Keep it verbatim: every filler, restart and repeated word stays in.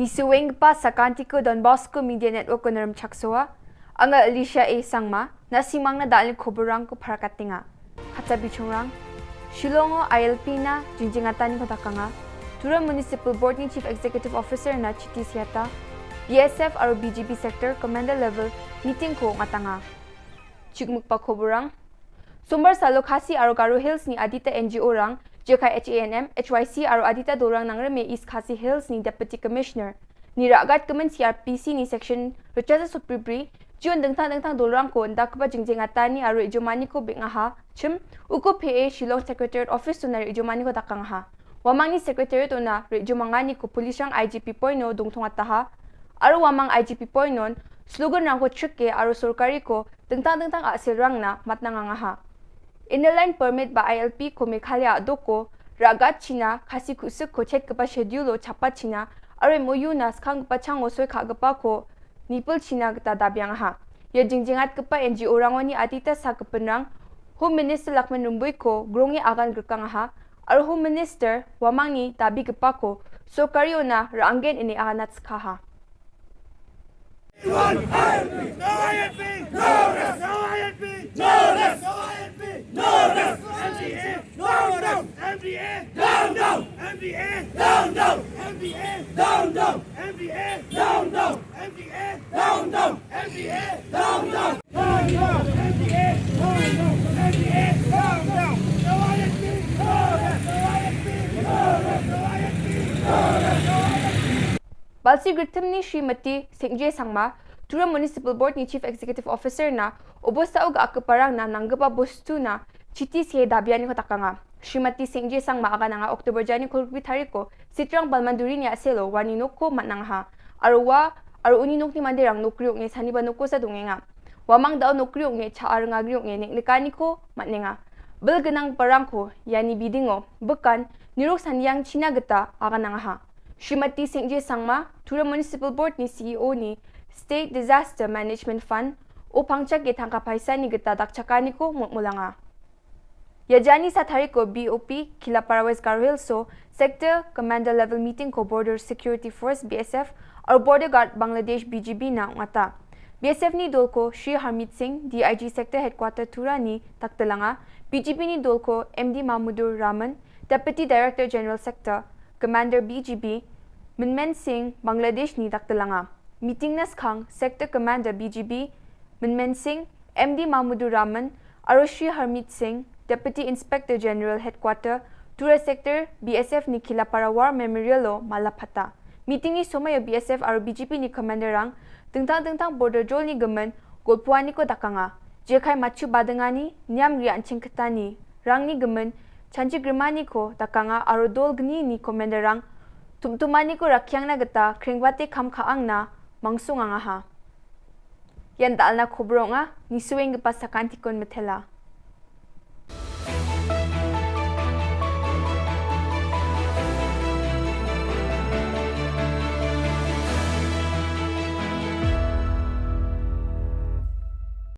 Nisuenggipa sakantiko Don Bosco Media Network-o rimchaksoa. Anga Alicia A Sangma, na·simangna da·alni koborrangko parakatenga. Katsa bichongrang, Shillongo I L P-na jingjengataniko dakanga. Tura Municipal Board-ni Chief Executive Officer-na chiti seata, B S F aro B G B Sector Commander Level Meeting-ko ong·atanga. Chikmikba koborrang. Sombar salo Khasi aro Garo Hills-ni adita N G O-rang, jekai H A N M, H Y C aro adita dolrang nangrime East Khasi Hills-ni Deputy Commissioner-ni ra·gatgimin C R P C-ni Section richaja sotbribri, June dingtang dingtang dolrangko indakgipa jingjengatani aro re·jomaniko beng·aha, chim, uko P A Shillong Secretariat Office-ona re·jomaniko dakangaha. Uamangni Secretariat-ona re·jomanganiko police-rang I G P point-o dongtongataha, aro uamang I G P point-on slogan-rangko chike aro sorkariko dingtang dingtang a·selrangna matnangangaha. Inner Line Permit ba I L P-ko Meghalaya a·doko ra·gatchina, Khasi ku·sikko chetgipa schedule-o chapachina aro M O U-na skanggipa chango soi ka·gipako nipilchina gita dabiangaha. Ia jingjengatgipa N G O-rangoni adita sakgipinrang Home Minister Lakman Rymboiko gronge agan grikangaha aro Home Minister uamangni dabigipako sorkariona ra·anggen ine aganatskaha. Balsi gritimni Srimati Sengje Sangma, Tura Municipal Board-ni Chief Executive Officer-na obostao ga·akgiparangna nanggipa bostuna chiti see dabianiko dakanga. Srimati Sengje Sangma agananga October jani kolgripi tariko Sitrang Balmandurini a·selo uani nokko man·angaha. Aro ua aro uni nokni manderang nokri ong·e saniba nokosa dongenga. Uamang da·o nokri ong·e cha·a ringagri ong·e neng·nikaniko man·enga. Bil gnanggiparangko iani bidingo bikan nirok saniangchina gita aganangaha. Srimati Sengje Sangma, Tura Municipal Board-ni C E O-ni State Disaster Management Fund-o pangchake tangka paisani gita dakchakaniko molmolanga. Ia jani sa tariko B O P Kilapara West Garo Hills-o Sector Commander Level Meeting-ko Border Security Force, B S F, aro Border Guard Bangladesh, B G B-na ong·ata. B S F-ni dolko Shri Harmeet Singh, D I G Sector Headquarter Tura-ni dakdilanga. B G B-ni dolko M D Mahmudur Rahman, Deputy Director General Sector Commander, B G B, Minmen Singh, Bangladesh-ni dakdilanga. Meeting-na skang Sector Commander, B G B, Minmen Singh, M D Mahmudur Rahman, aro Shri Harmeet Singh, Deputy Inspector General Headquarter, Tura Sector, B S F-ni Kilapara War Memorial-o mala pata. Meeting-ni somoio B S F aro B G B-ni commander-rang dingtang dingtang border jolni gimin golpoaniko dakanga. Jekai matchu badingani, niamgri an·chengkitani rangni gimin chanchigrimaniko dakanga aro dol gnini commander-rang tumtumaniko rakkiangna gita krengbate kam ka·angna mangsongangaha. Ian da·alna koborrang ong·a, nisuenggipa sakantikon mitela.